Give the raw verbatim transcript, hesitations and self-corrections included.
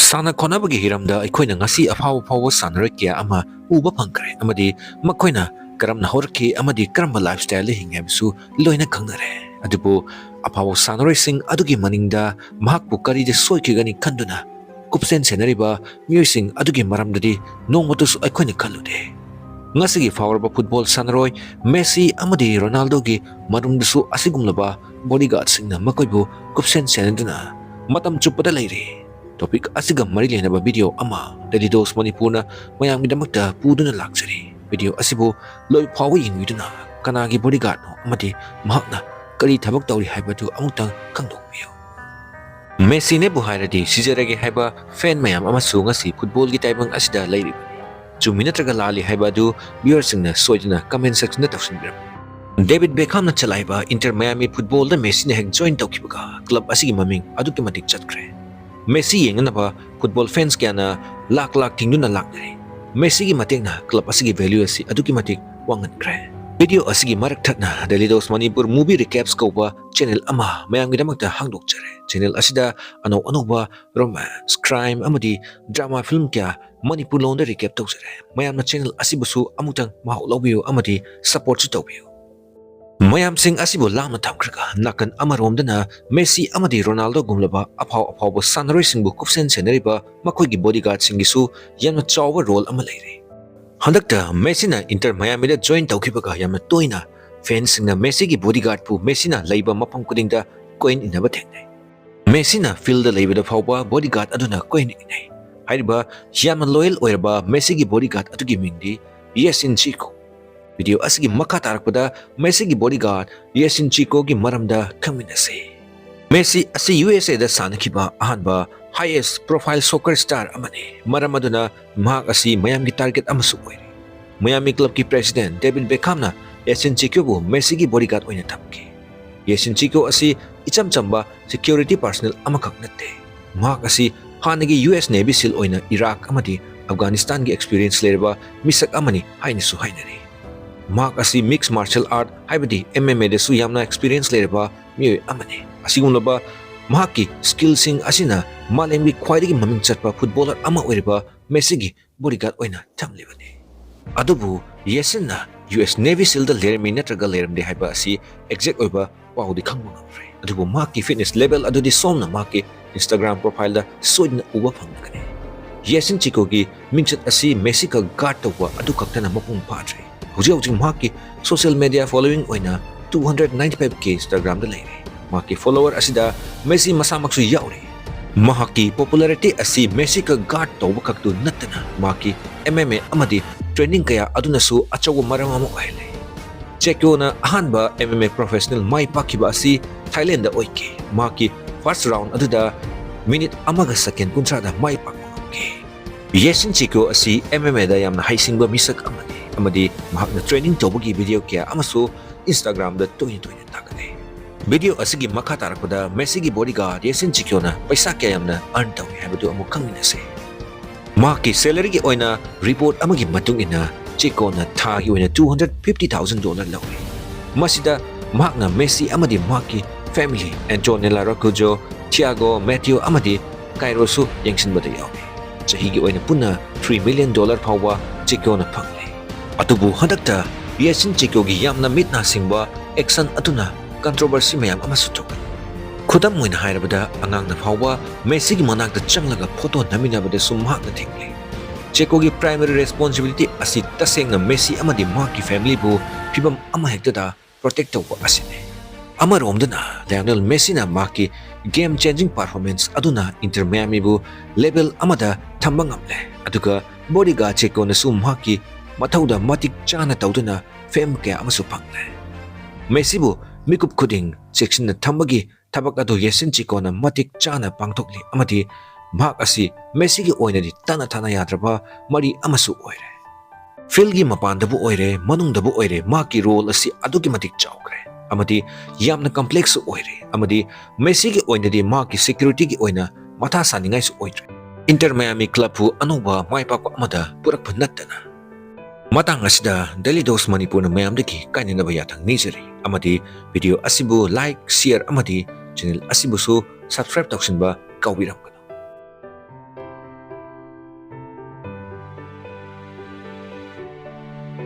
ꯁꯥꯟꯅ ꯈꯣꯠꯅꯕꯒꯤ ꯍꯤꯔꯝꯗ ꯑꯩꯈꯣꯏꯅ ꯉꯁꯤ ꯑꯐꯥꯎ ꯑꯐꯥꯎꯕ ꯁꯥꯟꯅꯔꯣꯏ ꯀꯌꯥ ꯑꯃ ꯎꯕ ꯐꯪꯈ꯭ꯔꯦ ꯑꯃꯗꯤ ꯃꯈꯣꯏꯅ ꯀꯔꯝꯅ ꯍꯧꯔꯛꯈꯤ ꯑꯃꯗꯤ ꯀꯔꯝꯕ lifestyle ꯗ ꯍꯤꯡꯉꯤ ꯍꯥꯏꯕꯁꯨ ꯂꯣꯏꯅ ꯈꯪꯅꯔꯦ꯫ ꯑꯗꯨꯕꯨ ꯑꯐꯥꯎꯕ ꯁꯥꯟꯅꯔꯣꯏꯁꯤꯡ ꯑꯗꯨꯒꯤ ꯃꯅꯤꯡꯗ ꯃꯍꯥꯛꯄꯨ ꯀꯔꯤꯗ ꯁꯣꯏꯈꯤꯒꯅꯤ ꯈꯟꯗꯨꯅ ꯀꯨꯞꯁꯦꯟ ꯁꯦꯟꯅꯔꯤꯕ ꯃꯤꯑꯣꯏꯁꯤꯡ ꯑꯗꯨꯒꯤ ꯃꯔꯝꯗꯗꯤ ꯅꯣꯡꯃꯇꯁꯨ ꯑꯩꯈꯣꯏꯅ ꯈꯜꯂꯨꯗꯦ꯫ ꯉꯁꯤꯒꯤ ꯐꯥꯎꯔꯕ football ꯁꯥꯟꯅꯔꯣꯏ ꯃꯦꯁꯤ ꯑꯃꯗꯤ ꯔꯣꯅꯥꯜꯗꯣꯒꯤ ꯃꯔꯨꯝꯗꯁꯨ ꯑꯁꯤꯒꯨꯝꯂꯕ bodyguard ꯁꯤꯡꯅ ꯃꯈꯣꯏꯕꯨ ꯀꯨꯞꯁꯦꯟ ꯁꯦꯟꯅꯗꯨꯅ ꯃꯇꯝ ꯆꯨꯞꯄꯗ ꯂꯩꯔꯤ꯫ Topic ꯑꯁꯤꯒ ꯃꯔꯤ ꯂꯩꯅꯕ video ꯑꯃ Daily Dose ꯃꯅꯤꯄꯨꯔꯅ ꯃꯌꯥꯝꯒꯤꯗꯃꯛꯇ ꯄꯨꯗꯨꯅ ꯂꯥꯛꯆꯔꯤ꯫ Video ꯑꯁꯤꯕꯨ ꯂꯣꯏ ꯐꯥꯎꯕ ꯌꯦꯡꯕꯤꯗꯨꯅ ꯀꯅꯥꯒꯤ bodyguard ꯅꯣ ꯑꯃꯗꯤ ꯃꯍꯥꯛꯅ ꯀꯔꯤ ꯊꯕꯛ ꯇꯧꯔꯤ ꯍꯥꯏꯕꯗꯨ ꯑꯃꯨꯛꯇꯪ ꯈꯪꯗꯣꯛꯄꯤꯌꯨ꯫ ꯃꯦꯁꯤꯅꯦꯕꯨ ꯍꯥꯏꯔꯗꯤ ꯁꯤꯖꯔꯒꯦ ꯍꯥꯏꯕ fan ꯃꯌꯥꯝ ꯑꯃꯁꯨ ꯉꯁꯤ football ꯒꯤ ꯇꯥꯏꯕꯪ ꯑꯁꯤꯗ ꯂꯩꯔꯤꯕꯅꯤ꯫ ꯆꯨꯝꯃꯤ ꯅꯠꯇ꯭ꯔꯒ ꯂꯥꯜꯂꯤ ꯍꯥꯏꯕ ꯑꯗꯨ viewer ꯁꯤꯡꯅ ꯁꯣꯏꯗꯅ comment section ꯗ ꯇꯧꯁꯤꯟꯕꯤꯔꯝꯃꯨ꯫ ꯗꯦꯕꯤꯗ ꯕꯦꯈꯥꯝꯅ ꯆꯂꯥꯏꯕ ꯏꯟꯇꯔ ꯃꯌꯥꯃꯤ ꯐꯨꯠꯕꯣꯜꯗ ꯃꯦꯁꯤꯅ ꯍꯦꯛ join ꯇꯧꯈꯤꯕꯒ club ꯑꯁꯤꯒꯤ ꯃꯃꯤꯡ ꯑꯗꯨꯛꯀꯤ ꯃꯇꯤꯛ ꯆꯠꯈ꯭ꯔꯦ꯫ ꯃꯦꯁꯤ ꯌꯦꯡꯅꯅꯕ football fans ꯀꯌꯥꯅ ꯂꯥꯛ ꯂꯥꯛ ꯇꯤꯡꯗꯨꯅ ꯂꯥꯛꯅꯔꯤ꯫ ꯃꯦꯁꯤꯒꯤ ꯃꯇꯦꯡꯅ club ꯑꯁꯤꯒꯤ value ꯑꯁꯤ ꯑꯗꯨꯛꯀꯤ ꯃꯇꯤꯛ ꯋꯥꯡꯍꯟꯈ꯭ꯔꯦ꯫ Video ꯑꯁꯤꯒꯤ ꯃꯔꯛ ꯊꯠꯅ Daily Dose Manipur Movie Recaps ꯀꯧꯕ channel ꯑꯃ ꯃꯌꯥꯝꯒꯤꯗꯃꯛꯇ ꯍꯥꯡꯗꯣꯛꯆꯔꯦ꯫ Channel ꯑꯁꯤꯗ ꯑꯅꯧ ꯑꯅꯧꯕ romance, crime ꯑꯃꯗꯤ drama film ꯀꯌꯥ ꯃꯅꯤꯄꯨꯔ ꯂꯣꯟꯗ recap ꯇꯧꯖꯔꯦ꯫ ꯃꯌꯥꯝꯅ channel ꯑꯁꯤꯕꯨꯁꯨ ꯑꯃꯨꯛꯇꯪ ꯃꯍꯥꯎ ꯂꯧꯕꯤꯌꯨ ꯑꯃꯗꯤ support ꯁꯨ ꯇꯧꯕꯤꯌꯨ꯫ ꯃꯌꯥꯝꯁꯤꯡ ꯑꯁꯤꯕꯨ ꯂꯥꯞꯅ ꯊꯝꯈ꯭ꯔꯒ ꯅꯥꯀꯟ ꯑꯃꯔꯣꯝꯗꯅ ꯃꯦꯁꯤ ꯑꯃꯗꯤ ꯔꯣꯅꯥꯜꯗꯣꯒꯨꯝꯂꯕ ꯑꯐꯥꯎ ꯑꯐꯥꯎꯕ ꯁꯥꯟꯅꯔꯣꯏꯁꯤꯡꯕꯨ ꯀꯨꯞꯁꯦꯟ ꯁꯦꯟꯅꯔꯤꯕ ꯃꯈꯣꯏꯒꯤ bodyguard ꯁꯤꯡꯒꯤꯁꯨ ꯌꯥꯝꯅ ꯆꯥꯎꯕ role ꯑꯃ ꯂꯩꯔꯤ꯫ ꯍꯟꯗꯛꯇ ꯃꯦꯁꯤꯅ ꯏꯟꯇꯔ ꯃꯌꯥꯃꯤꯗ join ꯇꯧꯈꯤꯕꯒ ꯌꯥꯝꯅ ꯇꯣꯏꯅ fan ꯁꯤꯡꯅ ꯃꯦꯁꯤꯒꯤ bodyguard ꯄꯨ ꯃꯦꯁꯤꯅ ꯂꯩꯕ ꯃꯐꯝ ꯈꯨꯗꯤꯡꯗ ꯀꯣꯏꯏꯟ ꯏꯟꯅꯕ ꯊꯦꯡꯅꯩ꯫ ꯃꯦꯁꯤꯅ field ꯗ ꯂꯩꯕꯗ ꯐꯥꯎꯕ bodyguard ꯑꯗꯨꯅ ꯀꯣꯏꯏꯟ ꯏꯟꯅꯩ꯫ ꯍꯥꯏꯔꯤꯕ ꯌꯥꯝꯅ loyal ꯑꯣꯏꯔꯕ ꯃꯦꯁꯤꯒꯤ bodyguard ꯑꯗꯨꯒꯤ ꯃꯤꯡꯗꯤ ꯌꯦꯁꯤꯟ ꯆꯤꯀꯣ꯫ Video ꯑꯁꯤꯒꯤ ꯃꯈꯥ ꯇꯥꯔꯛꯄꯗ ꯃꯦꯁꯤꯒꯤ bodyguard ꯌꯦꯁꯤꯟ ꯆꯤꯀꯣꯒꯤ ꯃꯔꯝꯗ ꯈꯪꯃꯤꯟꯅꯁꯤ꯫ ꯃꯦꯁꯤ ꯑꯁꯤ ꯌꯨ ꯑꯦꯁ ꯑꯦꯗ ꯁꯥꯟꯅꯈꯤꯕ ꯑꯍꯥꯟꯕ highest profile soccer star ꯑꯃꯅꯤ, ꯃꯔꯝ ꯑꯗꯨꯅ ꯃꯍꯥꯛ ꯑꯁꯤ ꯃꯌꯥꯝꯒꯤ target ꯑꯃꯁꯨ ꯑꯣꯏꯔꯤ꯫ ꯃꯌꯥꯃꯤ club ꯀꯤ president ꯗꯦꯕꯤꯗ ꯕꯦꯈꯥꯝꯅ ꯌꯦꯁꯤꯟ ꯆꯤꯀꯣꯕꯨ ꯃꯦꯁꯤꯒꯤ bodyguard ꯑꯣꯏꯅ ꯊꯝꯈꯤ꯫ ꯌꯦꯁꯤꯟ ꯆꯤꯀꯣ ꯑꯁꯤ ꯏꯆꯝ ꯆꯝꯕ security personnel ꯑꯃꯈꯛ ꯅꯠꯇꯦ꯫ ꯃꯍꯥꯛ ꯑꯁꯤ ꯍꯥꯟꯅꯒꯤ ꯌꯨ ꯑꯦꯁ Navy seal ꯑꯣꯏꯅ ꯏꯔꯥꯛ ꯑꯃꯗꯤ ꯑꯐꯒꯥꯅꯤꯁꯇꯥꯟꯒꯤ experience ꯂꯩꯔꯕ ꯃꯤꯁꯛ ꯑꯃꯅꯤ ꯍꯥꯏꯅꯁꯨ ꯍꯥꯏꯅꯔꯤ꯫ ꯃꯍꯥꯛ ꯑꯁꯤ mixed martial art ꯍꯥꯏꯕꯗꯤ M M A ꯗꯁꯨ ꯌꯥꯝꯅ experience ꯂꯩꯔꯕ ꯃꯤꯑꯣꯏ ꯑꯃꯅꯤ꯫ ꯑꯁꯤꯒꯨꯝꯂꯕ ꯃꯍꯥꯛꯀꯤ skillꯁꯤꯡ ꯑꯁꯤꯅ ꯃꯥꯂꯦꯝꯒꯤ ꯈ꯭ꯋꯥꯏꯗꯒꯤ ꯃꯃꯤꯡ ꯆꯠꯄ footballer ꯑꯃ ꯑꯣꯏꯔꯤꯕ ꯃꯦꯁꯤꯒꯤ bodyguard ꯑꯣꯏꯅ ꯊꯝꯂꯤꯕꯅꯤ꯫ ꯑꯗꯨꯕꯨ ꯌꯦꯁꯤꯟꯅ U S Navy SEALꯗ ꯂꯩꯔꯝꯃꯤ ꯅꯠꯇ꯭ꯔꯒ ꯂꯩꯔꯝꯗꯦ ꯍꯥꯏꯕ ꯑꯁꯤ exact ꯑꯣꯏꯕ ꯄꯥꯎꯗꯤ ꯈꯪꯕ ꯉꯝꯗ꯭ꯔꯦ꯫ ꯑꯗꯨꯕꯨ ꯃꯍꯥꯛꯀꯤ fitness level ꯑꯗꯨꯗꯤ ꯁꯣꯝꯅ ꯃꯍꯥꯛꯀꯤ Instagram profileꯗ ꯁꯣꯏꯗꯅ ꯎꯕ ꯐꯪꯂꯒꯅꯤ꯫ ꯌꯦꯁꯤꯟ ꯆꯤꯀꯣꯒꯤ ꯃꯤꯡꯆꯠ ꯑꯁꯤ ꯃꯦꯁꯤꯒ guard ꯇꯧꯕ ꯑꯗꯨ ꯈꯛꯇꯅ ꯃꯄꯨꯡ ꯐꯥꯗ꯭ꯔꯦ꯫ ꯍꯧꯖꯤꯛ ꯍꯧꯖꯤꯛ ꯃꯍꯥꯛꯀꯤ social media following ꯑꯣꯏꯅ two hundred ninety five K Instagramꯗ ꯂꯩꯔꯦ꯫ ꯃꯍꯥꯛꯀꯤ follower ꯑꯁꯤꯗ ꯃꯦꯁꯤ ꯃꯁꯥꯃꯛꯁꯨ ꯌꯥꯎꯔꯤ꯫ ꯃꯍꯥꯛꯀꯤ popularity ꯑꯁꯤ ꯃꯦꯁꯤꯒ guard ꯇꯧꯕ ꯈꯛꯇꯨ ꯅꯠꯇꯅ ꯃꯍꯥꯛꯀꯤ M M A ꯑꯃꯗꯤ training ꯀꯌꯥ ꯑꯗꯨꯅꯁꯨ ꯑꯆꯧꯕ ꯃꯔꯝ ꯑꯃ ꯑꯣꯏꯍꯜꯂꯦ꯫ ꯆꯦꯀꯣꯅ ꯑꯍꯥꯟꯕ M M A professional ꯃꯥꯏ ꯄꯥꯛꯈꯤꯕ ꯑꯁꯤ ꯊꯥꯏꯂꯦꯟꯗ ꯑꯣꯏꯈꯤ꯫ ꯃꯍꯥꯛꯀꯤ first round ꯑꯗꯨꯗ minute ꯑꯃꯒ second ꯀꯨꯟꯊ꯭ꯔꯥꯗ ꯃꯥꯏ ꯄꯥꯛꯄ ꯉꯝꯈꯤ꯫ ꯌꯦꯁꯤꯟ ꯆꯤꯀꯣ ꯑꯁꯤ M M Aꯗ ꯌꯥꯝꯅ ꯍꯩꯁꯤꯡꯕ ꯃꯤꯁꯛ ꯑꯃꯅꯤ ꯑꯃꯗꯤ ꯃꯍꯥꯛꯅ training ꯇꯧꯕꯒꯤ video ꯀꯌꯥ ꯑꯃꯁꯨ Instagramꯗ ꯇꯣꯏꯅ ꯇꯣꯏꯅ ꯊꯥꯒꯠꯂꯤ꯫ Video ꯑꯁꯤꯒꯤ ꯃꯈꯥ ꯇꯥꯔꯛꯄꯗ ꯃꯦꯁꯤꯒꯤ bodyguard ꯌꯦꯁꯤꯟ ꯆꯤꯀꯣꯅ ꯄꯩꯁꯥ ꯀꯌꯥ ꯌꯥꯝꯅ earn ꯇꯧꯏ ꯍꯥꯏꯕꯗꯨ ꯑꯃꯨꯛ ꯈꯪꯃꯤꯟꯅꯁꯤ꯫ ꯃꯍꯥꯛꯀꯤ salaryꯒꯤ ꯑꯣꯏꯅ report ꯑꯃꯒꯤ ꯃꯇꯨꯡ ꯏꯟꯅ ꯆꯤꯀꯣꯅ ꯊꯥꯒꯤ ꯑꯣꯏꯅ two hundred fifty thousand dollar ꯂꯧꯏ꯫ ꯃꯁꯤꯗ ꯃꯍꯥꯛꯅ ꯃꯦꯁꯤ ꯑꯃꯗꯤ ꯃꯍꯥꯛꯀꯤ family, Antonella Roccuzzo, Thiago, Matteo ꯑꯃꯗꯤ ꯀꯥꯏꯔꯣꯁꯨ ꯌꯦꯡꯁꯤꯟꯕꯗ ꯌꯥꯎꯏ꯫ ꯆꯍꯤꯒꯤ ꯑꯣꯏꯅ ꯄꯨꯟꯅ three million dollar ꯐꯥꯎꯕ ꯆꯤꯀꯣꯅ ꯐꯪꯂꯤ꯫ ꯑꯗꯨꯕꯨ ꯍꯟꯗꯛꯇ ꯌꯦꯁꯤꯟ ꯆꯤꯀꯣꯒꯤ ꯌꯥꯝꯅ ꯃꯤꯠ ꯅꯥ ꯁꯤꯡꯕ action ꯑꯗꯨꯅ controversy ꯃꯌꯥꯝ ꯑꯃꯁꯨ ꯊꯣꯛꯂꯤ꯫ ꯈꯨꯗꯝ ꯑꯣꯏꯅ ꯍꯥꯏꯔꯕꯗ, ꯑꯉꯥꯡꯅ ꯐꯥꯎꯕ ꯃꯦꯁꯤꯒꯤ ꯃꯅꯥꯛꯇ ꯆꯪꯂꯒ photo ꯅꯝꯃꯤꯟꯅꯕꯗꯁꯨ ꯃꯍꯥꯛꯅ ꯊꯤꯡꯂꯤ꯫ ꯆꯦꯀꯣꯒꯤ primary responsibility ꯑꯁꯤ ꯇꯁꯦꯡꯅ ꯃꯦꯁꯤ ꯑꯃꯗꯤ ꯃꯍꯥꯛꯀꯤ familyꯕꯨ ꯐꯤꯚꯝ ꯑꯃꯍꯦꯛꯇꯗ protect ꯇꯧꯕ ꯑꯁꯤꯅꯤ꯫ ꯑꯃꯔꯣꯝꯗꯅ, ꯂꯥꯏꯑꯣꯅꯦꯜ ꯃꯦꯁꯤꯅ ꯃꯍꯥꯛꯀꯤ game changing performance ꯑꯗꯨꯅ Inter Miamiꯕꯨ level ꯑꯃꯗ ꯊꯝꯕ ꯉꯝꯂꯦ, ꯑꯗꯨꯒ bodyguard ꯆꯦꯀꯣꯅꯁꯨ ꯃꯍꯥꯛꯀꯤ ꯃꯊꯧꯗ ꯃꯇꯤꯛ ꯆꯥꯅ ꯇꯧꯗꯨꯅ fame ꯀꯌꯥ ꯑꯃꯁꯨ ꯐꯪꯂꯦ꯫ ꯃꯦꯁꯤꯕꯨ ꯃꯤꯀꯨꯞ ꯈꯨꯗꯤꯡ ꯆꯦꯛꯁꯤꯟꯅ ꯊꯝꯕꯒꯤ ꯊꯕꯛ ꯑꯗꯨ ꯌꯦꯁꯤꯟ ꯆꯤꯀꯣꯅ ꯃꯇꯤꯛ ꯆꯥꯅ ꯄꯥꯡꯊꯣꯛꯂꯤ ꯑꯃꯗꯤ ꯃꯍꯥꯛ ꯑꯁꯤ ꯃꯦꯁꯤꯒꯤ ꯑꯣꯏꯅꯗꯤ ꯇꯠꯅ ꯊꯥꯅ ꯌꯥꯗ꯭ꯔꯕ ꯃꯔꯤ ꯑꯃꯁꯨ ꯑꯣꯏꯔꯦ꯫ Fieldꯒꯤ ꯃꯄꯥꯟꯗꯕꯨ ꯑꯣꯏꯔꯦ, ꯃꯅꯨꯡꯗꯕꯨ ꯑꯣꯏꯔꯦ, ꯃꯍꯥꯛꯀꯤ role ꯑꯁꯤ ꯑꯗꯨꯛꯀꯤ ꯃꯇꯤꯛ ꯆꯥꯎꯈ꯭ꯔꯦ ꯑꯃꯗꯤ ꯌꯥꯝꯅ complexꯁꯨ ꯑꯣꯏꯔꯦ, ꯑꯃꯗꯤ ꯃꯦꯁꯤꯒꯤ ꯑꯣꯏꯅꯗꯤ ꯃꯍꯥꯛꯀꯤ securityꯒꯤ ꯑꯣꯏꯅ ꯃꯊꯥ ꯁꯥꯅꯤꯡꯉꯥꯏꯁꯨ ꯑꯣꯏꯗ꯭ꯔꯦ꯫ Inter Miami clubꯄꯨ ꯑꯅꯧꯕ ꯃꯥꯏ ꯄꯥꯛꯄ ꯑꯃꯗ ꯄꯨꯔꯛꯄ ꯅꯠꯇꯅ꯫ ꯃꯇꯥꯡ ꯑꯁꯤꯗ Daily Dose ꯃꯅꯤꯄꯨꯔꯅ ꯃꯌꯥꯝꯗꯒꯤ ꯀꯥꯏꯅꯅꯕ ꯌꯥꯊꯪ ꯅꯤꯖꯔꯤ ꯑꯃꯗꯤ video ꯑꯁꯤꯕꯨ like, share ꯑꯃꯗꯤ channel ꯑꯁꯤꯕꯨꯁꯨ subscribe ꯇꯧꯁꯤꯟꯕ ꯀꯥꯎꯕꯤꯔꯝꯒꯅꯨ꯫